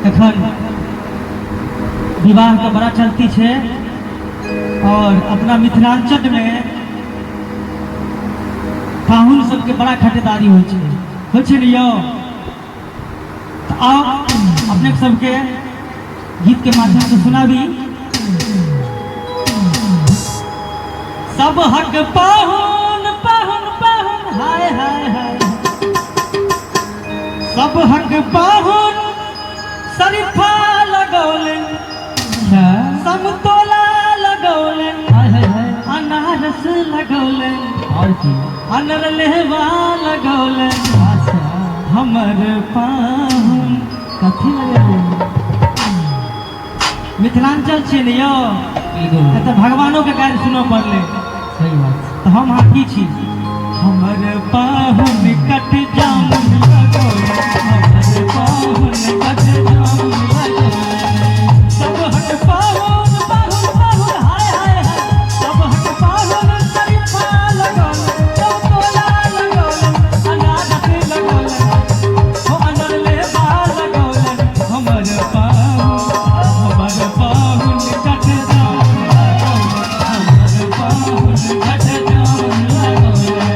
एखन विवाहके बड़ा चलती छै और अपना मिथिलांचलमे पाहुन सबके बड़ा खटेदारी होइ छै, होइ छै ने यौ? तऽ आउ अपने सबके गीतके माध्यमसँ सुनाबी। सब हक पाहुन पाहुन पाहुन हाय हाय हाय, सब हक पाहुन शरीफा लगौलन, समतोला लगौलन, हाय हाय हाय, अनारस लगौलन, और की, अनरलेवा लगौलन। अच्छा, हमर पाहुन कथी लगेलू? मिथिलांचल छियै ने यौ, बिल्कुल, एतऽ भगवानो के गारि सुनऽ पड़लै। सही बात। तऽ हम अहाँ की छी? हमर पाहुन कट जामुन लगौले, हमर पाहुन कट जामुन लगौले, सब हक पाहुन पाहुन पाहुन हाय हाय हाय, सब हक पाहुन शरीफा लगौले, सब तोला लगौले, अनारस लगौले, हो अनरले बा लगौले, हमर पाहुन, हमर पाहुन कट जामुन लगौले, हमर पाहुन कट जामुन लगौले।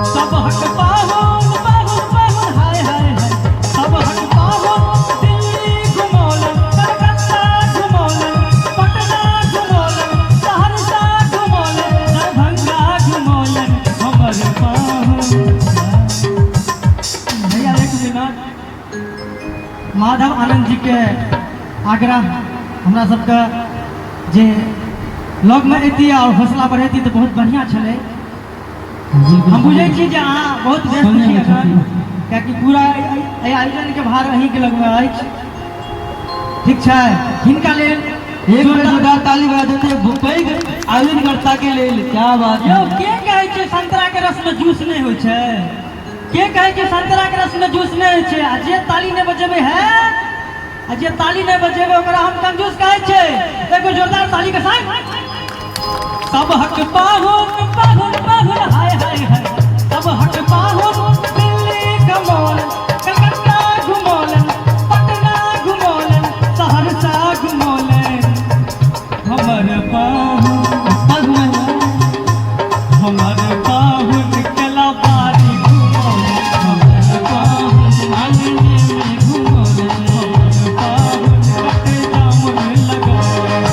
सब हक पाहुन पाहुन पाहुन हाय हाय हाय, सब हक पाहुन दिल्ली घुमौलन, कलकत्ता घुमौलन, पटना घुमौलन, सहरसा घुमौलन, दरभंगा घुमौलन, हमर पाहुन। भैया एक मिनट, माधव आनंद जी के आग्रह हमरा सबके जे लगमे अयती और हौसला बढ़ेती तऽ बहुत बढ़िआँ छलै। हम बुझै छी जे अहाँ बहुत व्यस्त छी एखन, कियाकि पूरा एहि आयोजनके भार अहीँके लगमे अछि। ठीक छै, हिनका लेल एक बेर जोरदार ताली बजा देते पैघ आयोजनकर्ता के लेल। क्या बात यौ, के कहै छै संतरा के रस में जूस नहि होइ छै? के कहै छै संतरा के रस में जूस नहि होइ छै? आ जे ताली नहि बजेबै है, आ जे ताली नहि बजेबै ओकरा हम कंजूस कहै छै। एगो जोरदार ताली के संग। सब हक पाहुन पाहुन पाहुन हाय हाय हाय, सब हक पाहुन दिल्ली घुमौलन, कलकत्ता घुमौलन, पटना घुमौलन, सहरसा घुमौलन, हमर पाहुन, हमर पाहुन केलाबारी घुमौलन, हमर पाहुन आंगने में घुमौलन, हमर पाहुन कट जामुन लगौलन।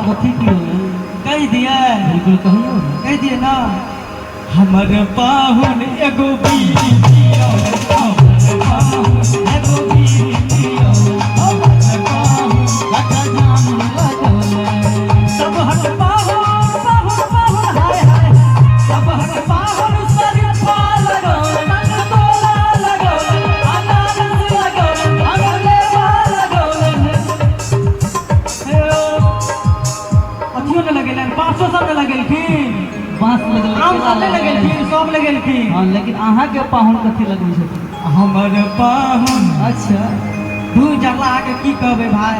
कथी पियौलनि? कहि दिए। बिल्कुल कहियौ ने। कहि दिए ना। हमर पाहुन एगो बीड़ी पियौलनि, हमर पाहुन एगो बीड़ी पियौलनि, हमर पाहुन कठ जामुन लगौलनि। सब हक पाहुन पाहुन पाहुन हाय हाय, सब हक पाहुन शरीफा लगौलनि, संतोला लगौलनि, अनारस लगौलनि, अंगलेवा लगौलनि। हे ओ, अथियो ने लगेलनि, बाँसो सब ने लगेलखिन। बाँस लगेलखिन, आम सब नहि लगेलखिन, सब लगेलखिन। हँ, लेकिन अहाँके पाहुन कथी लगबै छथिन? हमर पाहुन। अच्छा। दू जरला के की कहबै भाय,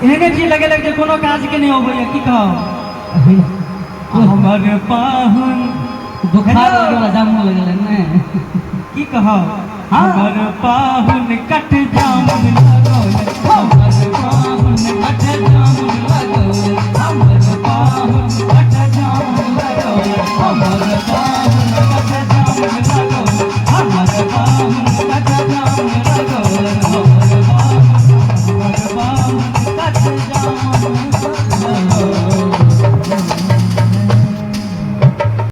एहने चीज लगेलक जे कोनो काज के नहि अबैया, की कहब। हमर पाहुन बुखार लगेला जामुन लगेला ने, की कहब। हाँ। हमर पाहुन कट जामुन लगौले, हमर पाहुन कट जामुन लगौले, हमर पाहुन कट जामुन लगौले, हमर पाहुन।